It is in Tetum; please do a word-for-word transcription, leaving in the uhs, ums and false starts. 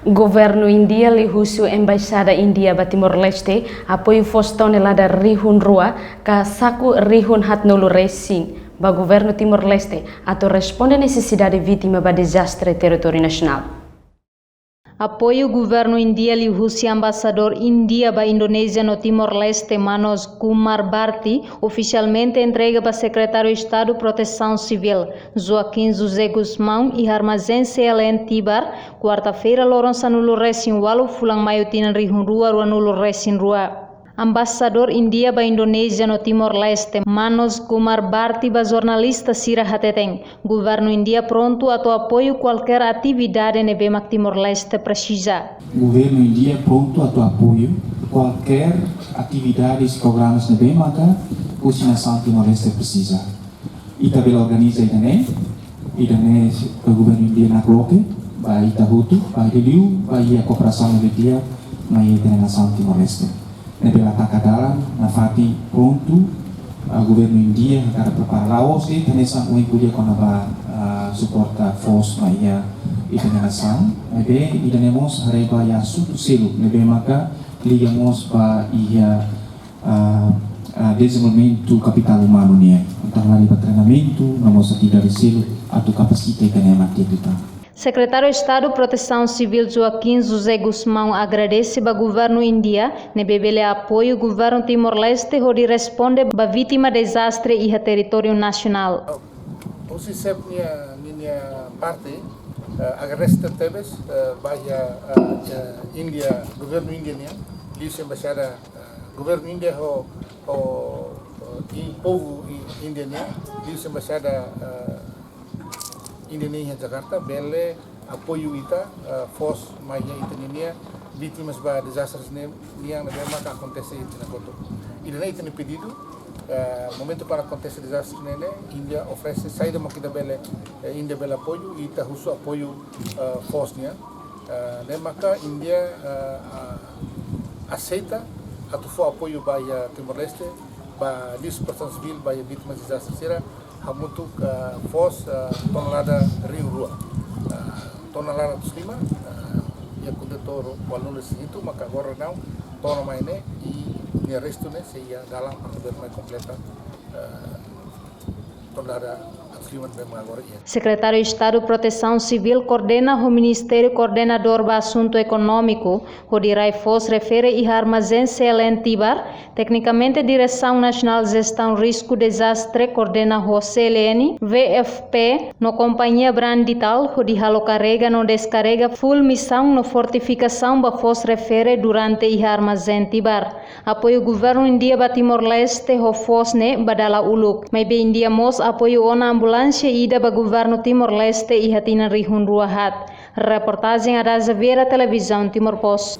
Governu India liuhusi Embaixada India ba Timor-Leste apoiu foos tonelada rihun rua ka saku rihun haatnulu resin ba Governu Timor-Leste atu responde nesesidade vítima ba dezastre territóriu nasionál. Apoiu Governu India liuhusi Embaixadór India ba Indonézia no Timor-Leste, Manoj Kumar Bharti, ofisialmente entrega ba Sekretáriu Estadu Protesaun Sivíl, Joaquim José Gusmão, iha armazén C L N Tibar, kuarta-feira, loron sanulu resin ualu, fulan Maiu, tinan rihun rua ruanulu resin rua. Embaixadór India ba Indonézia no Timor-Leste, Manoj Kumar Bharti, ba jornalista sira hateten, Governu India prontu atu apoiu kualkér atividade ne'ebé mak Timor-Leste presiza. Governu India prontu atu apoiu kualkér atividades, programas ne'ebé maka husi nasaun Timor-Leste presiza. Ita bele organiza ida-ne'e, ida-ne'e Governu India nakloke ba ita hotu, ba ita liu, ba iha kooperasaun ne'ebé di'ak mai iha ita-nia nasaun Timor-Leste. Ne'ebé la taka dalan, nafatin prontu, ah, Governu India hakarak prepara. La'ós de'it hanesan ohin ko'alia kona-ba, ah, suporta foos mai iha ita-nia nasaun. Maibé ida-ne'e mós haree ba iha asuntu seluk ne'ebé maka liga mós ba iha, ah, ah, dezenvolvimentu kapitál umanu nian. Entaun, liga ba treinamentu, no mós atividade seluk atu kapasita ita-nia mati ita. Sekretáriu Estadu Protesaun Sivíl Joaquim José Gusmão agradese ba Governu India ne'ebé bele apoiu Governu Timor-Leste hodi responde ba vítima dezastre iha territóriu nasionál. Husi xefe ninia, ninia parte, eh, agradese tebes, eh, ba iha, eh, eh, India, Governu India nian, liuhusi Embaixada, eh, Governu India ho, ho, ho, i povu i-, India nian, liuhusi Embaixada, eh, India nian iha Jakarta, bele apoiu ita, eh, foos mai iha ita-nia vítimas ba dezastres ne'e, nian ne'ebé maka akontese iha ita-nia kotuk. Ida-ne'e ita-nia pedidu, eh, momentu kuandu akontese dezastre ne'e, India oferese saida mak ita bele, eh, India bele apoiu, ita husu apoiu, eh, foos nian. Eh, ne'e maka India, eh, ah, aseita atu fó apoiu ba iha Timor-Leste, ba liuhusi Protesaun Sivíl, ba iha vítimas dezastre sira, hamutuk, eh, foos, eh, tonelada rihun rua. Eh, tonelada atus lima, eh, iha kontentór ualunulu resin hitu, maka agora daudaun to'o ona mai ne'e, i nia restu ne'e sei iha dalan para bele mai kompleta, eh, tonelada atus lima ne'ebé mak agora iha. Sekretáriu Estadu Protesaun Sivíl koordena ho Ministériu Koordenadór ba Asuntu Ekonómiku, hodi rai foos refere iha armazén C L N Tibar, teknikamente Diresaun Nasionál Jestaun Risku Dezastre koordena ho C L N, V F P, no kompañia Brandital, hodi halo karega no deskarega full misaun no fortifikasaun ba foos refere durante iha armazén Tibar. Apoiu Governu India ba Timor-Leste ho foos ne'e ba dala uluk. Maibé India mós apoiu ona ambulánsia ida ba Governu Timor-Leste iha tinan rihun rua haat. Reportajen Adaza Vieira, Televizaun Timor Post.